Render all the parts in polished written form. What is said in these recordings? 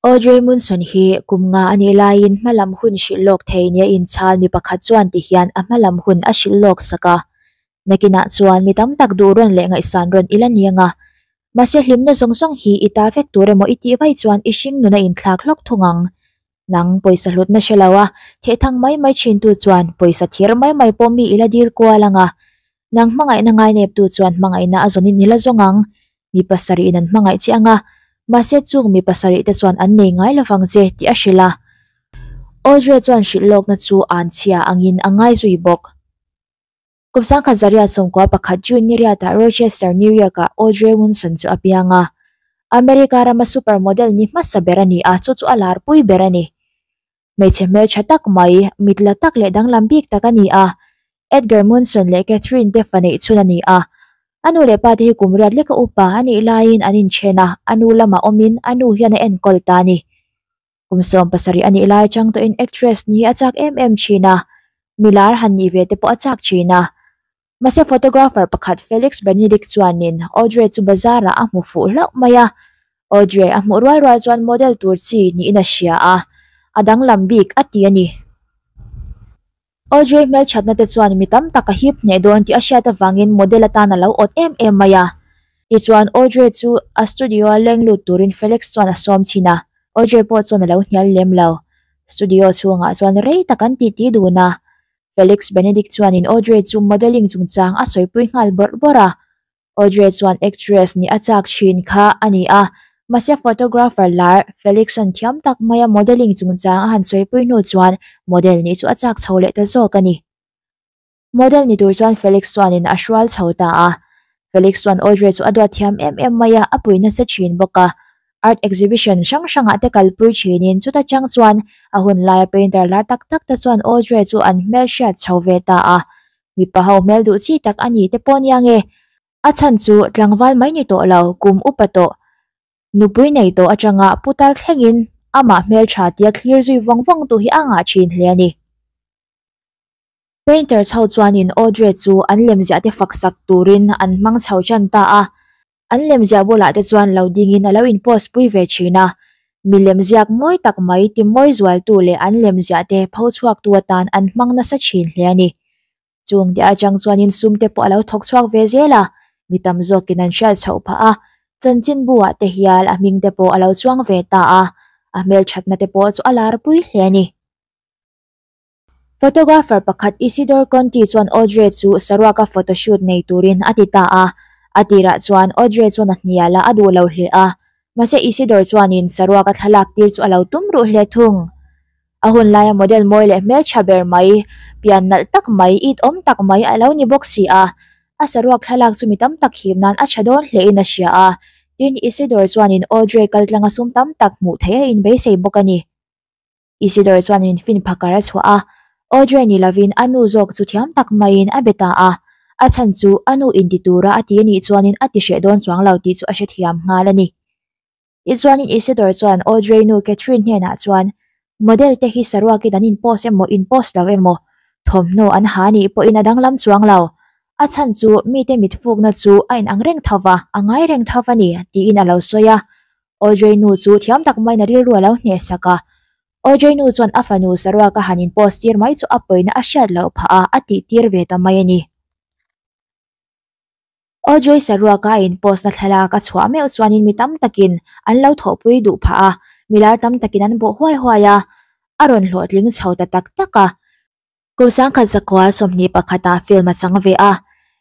Audrey Munson hi kum nga a nih laiin hmalam hun hrilh lawk thei nia inchhal mi pakhat chuan ti hian a hmalam hun a hrilh lawk sak a. Nakinah chuan mi tam tak duh rawn leh ngaihsan rawn i la ni anga. Mahse hlimna zawng zawng hi i ta vek tur emaw i tih vaih chuan i hring nun a inthlak hlawk thung ang. Nang pawisa hlutna hre lo a, thehthang mai mai thintu chuan pawisa thir mai mai pawh mi i la dil kual anga. Nang hmangaihna ngaineptu chuan hmangaihna a zawnin i la zawng ang. Mi pasarih in an hmangaih che anga, mahse chung mi pasarih te chuan an nei ngai lovang che tih a hrilh a. Audrey chuan hrilh lawkna chu an chhia angin a ngai zui bawk. Kum sangkhat zariat sawmkua pakhat June ni riatah Rochester, New York-ah Audrey Munson chu a piang a. America rama supermodel ni hmasa ber a ni a, chu chu a larpui ber a ni. Hmeichhe hmeltha tak mai, mit la tak leh danglam bik tak a ni a. Edgar Munson leh Catherine te fa neih chhun a ni a. A nu leh pa te hi kum riat leka upa a nih laiin an inchen a, a nu lamah awmin a nu hian a enkawl ta a ni. Kum 70 a nih lai atang tawhin actress ni hi a chak em em thin a, milar han nih ve te pawh a chak thin a. Mahse photographer pakhat Felix Benedict chuanin Audrey chu bazar ah a hmu fuh hlauh mai a, Audrey a hmuh rual rual chuan model tur chi niin a hria a, a danglam bik a ti a ni. Audrey hmelthatna te chuan mi tam tak a hip hneh dawn tih a hriat avangin model atan a lo awt em em mai a. Tichuan Audrey chu a studio a leng lut turin Felix chuan a sawm chhin a, Audrey pawh chuan a lo hnial lem lo. Studio chhungah chuan rei tak an titi dun a. Felix Benedict chuanin Audrey chu modelling chungchang a sawipui nghal bawrh bawrh a. Audrey chuan actress nih a chak thin kha a ni a, mahse photographer lar Felix-a'n thiam tak maia modelling chungchang a han sawipui hnu chuan model nih chu a chak chho leh ta zawk a ni. Model ni tur chuan Felix chuanin a hrual chho ta a. Felix chuan Audrey chu a duat thiam em em mai a, a pui nasa thin bawk a. Art exhibition hrang hrangah te kalpui thinin chuta chang chuan a hun laia painter lar tak tak te chuan Audrey chu an hmelhriat chho ve ta a. Mipa ho hmel duh chi tak a ni te pawh nia nge? A chhan chu tlangval mai ni tawh lo, kum upa tawh, nupui nei tawh atanga putar thlengin amah hmeltha tia thlir zui vawng vawng tu hi a ngah thin hle a ni. Painter chho chuanin Audrey chu an lemziah te fak sak turin an hmang chho tan ta a. An lemziah bulah te chuan lo dingin a lo in post pui ve thin a, mi lemziak mawi tak mai ti mawi zualtu leh an lemziah te pho chhuaktu atan an hmang nasa thin hle a ni. Chung te atang chuanin sum te pawh a lo thawk chhuak ve zel a, mi tam zawkin an hriat chhoh phah a, chanchinbu ah te hial a hming te pawh a lo chuang ve ta a, a hmelthatna te pawh chu a lar pui hle a ni. Photographer pakhat Isidore Conti chuan Audrey chu saruaka photoshoot nei turin a ti ta a. A tirah chuan Audrey chuan a hnial a, a duh lo hle a. Mahse Isidore chuanin saruaka thlalak tir chu a lo tum ruh hle thung. A hun laia model mawi leh hmeltha ber mai, pian nalh tak mai, it awm tak mai a lo ni bawk si a. A saruak thlalak chu mi tam tak him nan a tha dawn hlein a hria a. Tin, Isidore chuanin Audrey kaltlanga sum tam tak hmuh theih a inbeisei bawk a ni. Isidore chuan min fin phakar a chhuah a, Audrey ni lovin a nu zawk chu thiam tak maiin a be ta a, a chhan chu a nu inti tura a ti a nih chuanin a ti hreh dawn chuang lo tih chu a hrethiam nghal a ni. Tichuanin Isidore chuan Audrey nu Catherine hnenah chuan, Model te hi saruakin an in post emaw in post lo emaw, thawmhnaw an ha nih pawhin a danglam chuang lo. A chhan chu mite mitfukna chu a inang reng tho va, a ngai reng tho va ni, tiin a lo sawi a. Audrey nu chu thiam tak maiin a rilru a lo hneh sak a. Audrey nu chuan a fanu saruak a han in post tir mai chu a pawina a hriat loh phah a, a tih tir ve ta mai a ni. Audrey saruak a in post na thlalak a chhuah meuh chuanin mi tam takin an lo thawhpui duh phah a, milar tam takin an bawh huai huai a, a rawn hlawhtling chho ta tak tak a. Kum sangkhat zakua 21 ah film a chang ve a,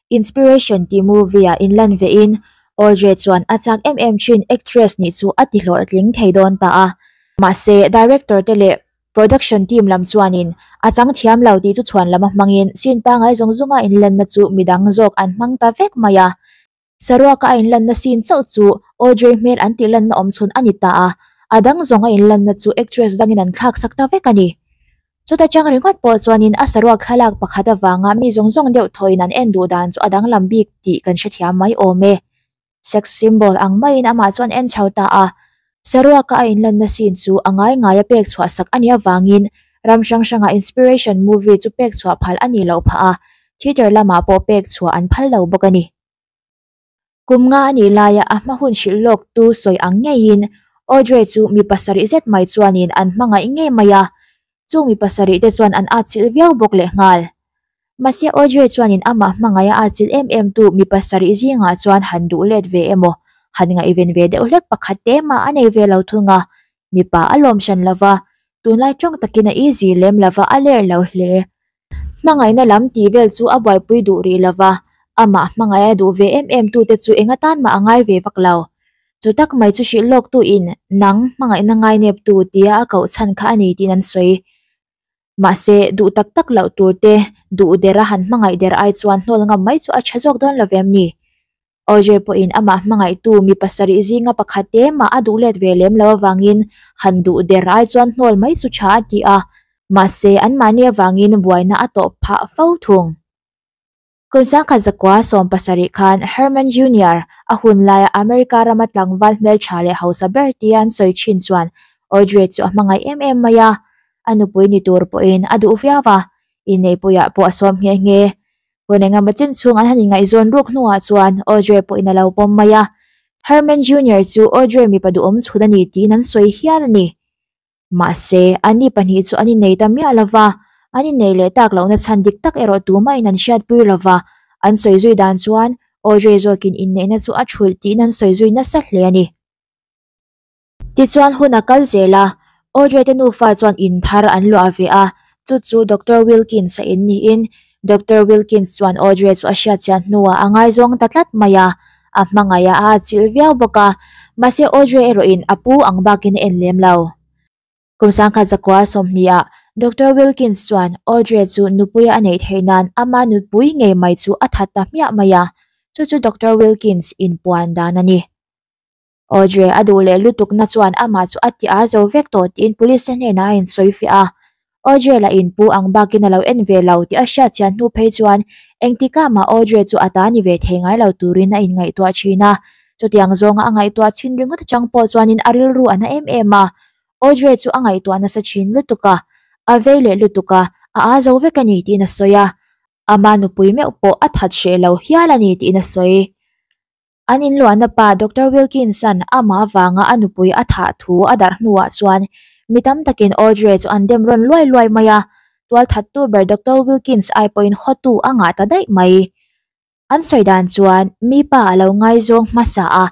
Inspiration tih movie ah inlan ve in Audrey chuan a chak em em thin actress nih chu a ti hlawhtling thei dawn ta a. Mahse director te leh production team lam chuanin a chang thiam lo tih chu chhuan lam a hmangin scene pangai zawng zawnga inlanna chu midang zawk an hmang ta vek mai a. Saruaka a inlanna scene chauh chu Audrey hmel an tih lanna awm chhun a ni ta a, a dang zawng a inlanna chu actress dangin an thlak sak ta vek a ni. Chuta chang ringawt pawh chuanin a saruak thlalak pakhat avanga mi zawng zawng deuh thawin an en duh dan chu a danglam bik tih kan hrethiam mai awm e. Sex symbol ang maiin amah chuan en chho ta a, saruaka a inlanna scene chu a ngai ngaia pek chhuah sak a nih avangin ram hrang hranga inspiration movie chu pek chhuah phal a nih loh phah a, theatre lamah pawh pek chhuah an phal lo bawk a ni. Kum nga a nih laia a hma hun hrilh lawk tu sawi ang ngeiin Audrey chu mi pasarih zet mai chuanin an hmangaih ngei mai a, chung mi pasarih te chuan an atchilh viau bawk lehnghal. Mahse Audrey chuanin amah hmangaih a atchilh em em tu mi pasarih zingah chuan han duh let ve emaw, han ngaihven ve deuh hlek pakhat te mah a nei ve lo thung a, mipa a lawm hran lova, tunlai tawng takin a easy lem lova a ler lo hle. Hmangaihna lam tih vel chu a buaipui duh rih lova, amah hmangaih a duh ve em em tute chu eng atan mah a ngai ve vak lo. Chu tak mai chu hrilh lawk tu in nang hmangaihna ngainep tu tia a koh chhan kha a ni tiin an sawi. Mahse, duh tak tak loh tur te duh der a han hmangaih der ai chuan hnawl ngam mai chu a tha zawk dawn lo vem ni? Audrey pawhin amah hmangaihtu mi pasarih zinga pakhat te mah a duh let ve lem lo avangin han duh der ai chuan hnawl mai chu tha a ti a, mahse anmahni avangin buaina a tawh phah fo thung. Kum sangkhat zakua 70 khan Herman Junior a hun laia America rama tlangval hmeltha leh hausa ber tia an sawi thin chuan Audrey chu a hmangaih em em mai a, a nupui ni tur pawhin a duh viau a, inneihpuiah pawh a sawm nghe nghe. Hun engemaw chin chhung an han inngaihzawn ruk hnuah chuan Audrey pawhin a lo pawm mai a, Herman Junior chu Audrey mipa duhawm chhun a ni tiin an sawi hial a ni. Mahse, anni pahnih chu an innei ta miah lo va, an innei leh tak lohna chhan dik tak erawh tumahin an hriatpui lo va, an sawi zui dan chuan Audrey zawkin inneihna chu a thulh tiin an sawi zui nasa hle a ni. Tichuan hun a kal zel a, Audrey te nufa chuan in thar an luah ve a, chu chu Doctor Wilkins a in niin Doctor Wilkins chuan Audrey chu a hriatchian hnuah a ngaizawng ta tlat mai a, a hmangaih a a atchilh viau bawk a, mahse Audrey erawhin a pu ang bakin a en lem lo. Kum 1920 ah Doctor Wilkins chuan Audrey chu nupuia a neih theih nan ama nupui ngei mai chu a that ta hmiah mai a, chu chu Doctor Wilkins inpuan dan a ni. Audrey a duh leh lutukna chuan amah chu a ti a zo vek tawh tiin police te hnenah a insawi fiah a. Audrey lah in pu ang bakin a lo en ve lo tih a hriat chian hnu phei chuan engtikah mah Audrey chu a ta ni ve thei ngai lo turin a inngaihtuah thin a. Chutiang zawnga a ngaihtuah chin ringawt atang pawh chuanin a rilru a na em em a. Audrey chu a ngaihtuah nasa thin lutuk a, a vei leh lutuk a, a aa zo vek a ni tiin a sawi a. Ama nupui meuh pawh a that hreh lo hial a ni tiin a sawi. An inluahna pa Doctor Wilkinson amah avanga a nupui a thah thu a darh hnuah chuan mi tam takin Audrey chu an dem rawn luai luai mai a, tualthattu ber Doctor Wilkins ai pawhin hawtu a ngah ta daih mai. An sawi dan chuan mi pa a lo ngaizawng hmasa a,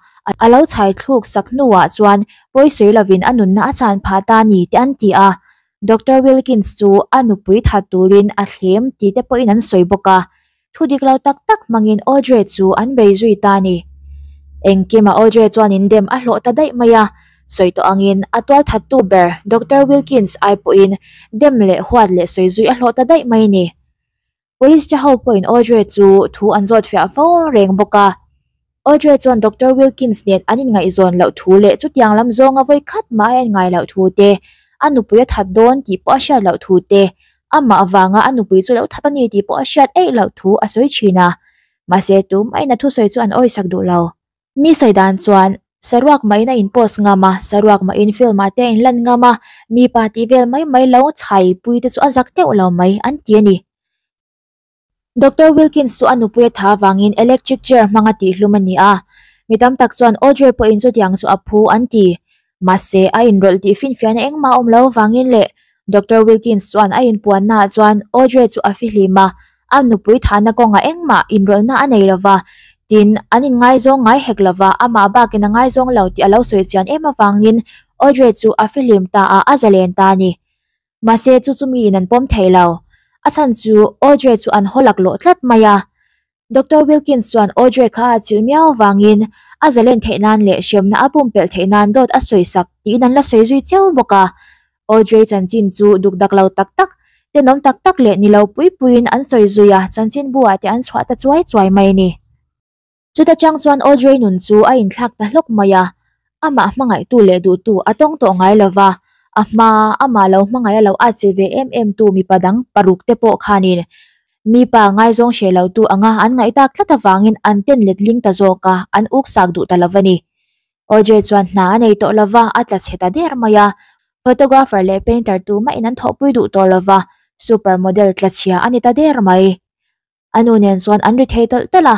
a lo chhai thluk sak hnuah chuan pawi sawi lovin a nunna a chan phah ta ni te an ti a, Doctor Wilkins chu a nupui that turin a thlem ti te pawhin an sawi bawk a. Thu dik lo tak tak hmangin Audrey chu an bei zui ta a ni. Engkima Audrey chuan in dem a hlawh ta daih mai a, sawi tawh angin a tualthattu ber Doctor Wilkins ai pawhin dem leh huat leh sawi zui a hlawh ta daih mai a ni. Police te ho pawhin Audrey chu thu an zawt fiah fo reng bawk a. Audrey chuan Doctor Wilkins nen an inngaihzawn loh thu leh chutiang lam zawnga vawi khat mah a en ngai loh thu te, a nupui a that dawn tih pawh a hriat loh thu te, amah avanga a nupui chu lo that a ni tih pawh a hriat eih loh thu a sawi thin a. Mahse tumah in a thusawi chu an awisak duh lo. Mi sawi dan chuan saruak mahin a in post ngam a, saruak mahin film ah te a inlan ngam a, mipa tih vel mai mai lo chhai pui te chu a zak deuh lo mai an ti a ni. Doctor Wilkins chu a nupui a tha avangin electric chair hmanga tihhlum a ni a, mi tam tak chuan Audrey pawhin chutiang chu a phu an ti. Mahse, a inrawlh tih finfiahna engmah a awm lo avangin leh Doctor Wilkins chuan a inpuannaah chuan Audrey chu a fihlim a, a nupui thahna kawngah engmah inrawlhna a nei lova, tin, an inngaizawng ngai hek lova, amah bakin a ngaizawng lo tih a lo sawi chian em avangin Audrey chu a fihlim ta a, a zalen ta a ni. Mahse chu chu miin an pawm thei lo. A chhan chu Audrey chu an haw laklawh tlat mai a. Doctor Wilkins chuan Audrey kha a chilh miau avangin a zalen theih nan leh hremna a pumpelh theih nan dawt a sawi sak tiin an la sawi zui cheu bawk a. Audrey chanchin chu dukdak lo tak tak, tenawm tak tak leh ni lo pui puiin an sawi zui a, chanchinbu ah te an chhuah ta chuai chuai mai a ni. Chuta chang chuan Audrey nun chu a inthlak ta hlawk mai a, amah hmangaihtu leh duhtu a tawng tawh ngai lo va, a hma amah lo hmangaih a lo atchilh ve em em tu mipa dang paruk te pawh khanin mipa ngaizawng hreh lo tu anga an ngaihtak tlat avangin an ten letling ta zawk a, an uksak duh ta lo va ni. Audrey chuan hna a nei tawh lo va, a tla chhe ta der mai a, photographer leh painter tumahin an thawhpui duh tawh lo va, super model tla chhia a ni ta der mai. A nu nen chuan an ri thei tawlh tawlh a,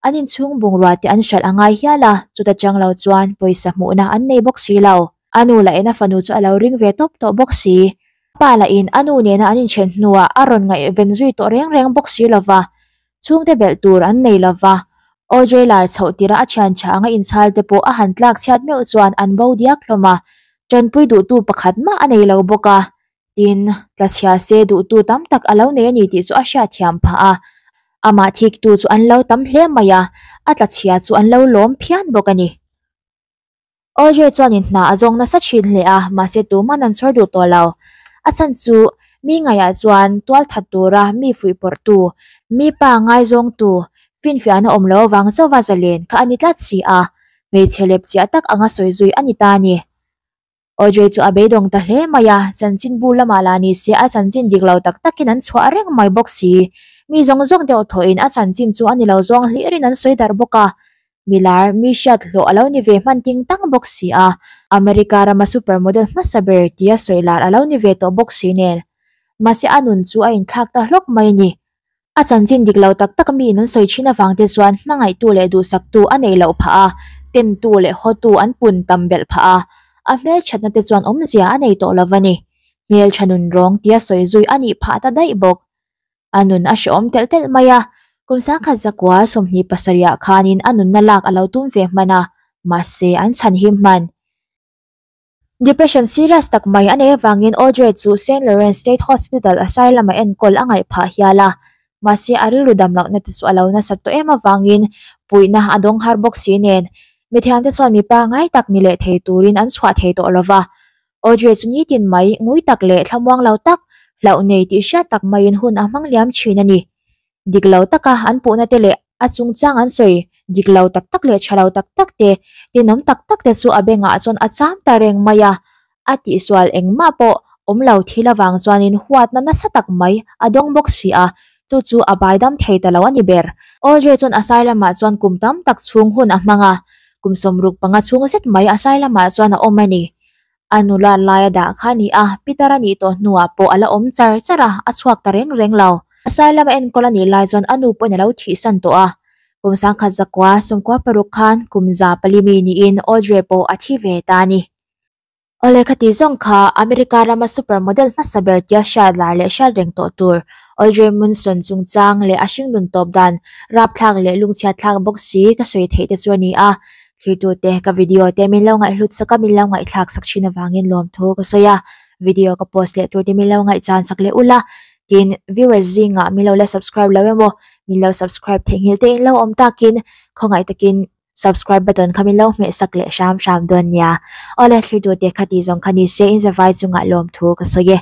an inchhung bungrua te an hralh a ngai hial a, chuta chang lo chuan pawisa hmuhna an nei bawk si lo. A nu lahin a fanu chu a lo ring ve tawp tawh bawk si. A pa lahin a nu nena an inthen hnuah a rawn ngaihven zui tawh reng reng bawk si lo va. Chhungte belh tur an nei lo va. Audrey lar chhoh tirh a thian tha anga inchhal te pawh a han tlak chhiat meuh chuan an bo diak hlawm a. Tanpui duhtu pakhat mah a nei lo bawk a. Tin, tlachhia se duhtu tam tak a lo nei a ni tih chu a hriatthiam phah a. Amah thiktu chu an lo tam hle mai a, a tlachhia chu an lo lawm phian bawk a ni. Audrey chuanin hna a zawng nasa thin hle a, mahse tuman an chhawr duh tawh lo. A chhan chu mi ngaiah chuan tual that tura mi fuihpawrhtu, mi pa ngaizawngtu, finfiahna awm lo avang chauha zalen kha a ni tlat si a, hmeichhe lepchiah tak anga sawi zui a ni ta a ni. Audrey chu a beidawng ta hle mai a, chanchinbu lamah lah ni se a chanchin dik lo tak takin an chhuah reng mai bawk si. Mi zawng zawng deuh thawhin a chanchin chu a ni lo zawng hlirin an sawi darh bawk a. Milar, mi hriat hlawh a lo ni ve hman ting tang bawk si a, America rama super model hmasa ber tia sawi lar a lo ni ve tawh bawk si nen. Mahse a nun chu a inthlak ta hlawk mai a ni. A chanchin dik lo tak tak miin an sawi thin avang te chuan hmangaihtu leh duhsaktu a neih loh phah a, tentu leh hawtu an pun tam belh phah a, a hmelthatna te chuan awmzia a nei tawh lo va ni. Hmeltha nun rawng tia sawi zui a nih phah ta daih bawk. A nun a hrehawm telh telh mai a, kum sangkhat zakua 27 ah khanin a nunna lak a lo tum ve hman a, mahse an chhan him hman. Depression serious tak mai a nei avangin Audrey chu Saint Lawrence State Hospital asylum a enkawl a ngaih phah hial a, mahse a rilru dam lohna te chu a lo nasat tawh em avangin puihna a dawng har bawk si nen mithiamte chuan mipa ngai tak ni leh thei turin an chhuah thei tawh lova. Audrey chu nitin mai ngui tak leh thlamuang lo tak, hlauh nei tih hriat tak maiin hun a hmang liam thin a ni. Dik lo taka an puhna te leh a chungchang an sawi dik lo tak tak leh tha lo tak tak te, tenawm tak tak te chu a bengah chuan a cham ta reng mai a. A tihsual engmah pawh awm lo thil avang chuanin huatna nasa tak mai a dawng bawk si a, chu chu a baidam thei ta lo a ni ber. Audrey chuan asylum ah chuan kum tam tak chhung hun a hmang a, kum 65 chhung zet mai asylum ah chuan a awm a ni. A nula laia dah kha a ni a, Peter a nih tawh hnuah pawh a la awm char char a, a chhuak ta reng reng lo. Asylum a enkawl a nih lai chuan a nu pawhin a lo thihsan tawh a. Kum 1996 khan kum 400 mi niin Audrey pawh a thi ve ta a ni. Awle khati zawng kha America rama super model hmasa ber tia hriat lar leh hriat reng tawh tur Audrey Munson chungchang leh a hringnun tawp dan rapthlak leh lungchhiatthlak bawk si ka sawi theih te chu a ni a. Thirtute ka video te min lo ngaihhlut sak a, min lo ngaihthlak sak thin avangin lawmthu ka sawi a, video ka post leh tur te min lo ngaihchan sak leh ula, tin viewers zingah min lo la subscribe lo emaw min lo subscribe theihnghilh te in lo awm takin khawngaih takin subscribe button kha min lo hmeh sak leh hram hram dawn nia. Awle thirtute kha tih zawng kha ni se in zavai chungah lawmthu ka sawi e.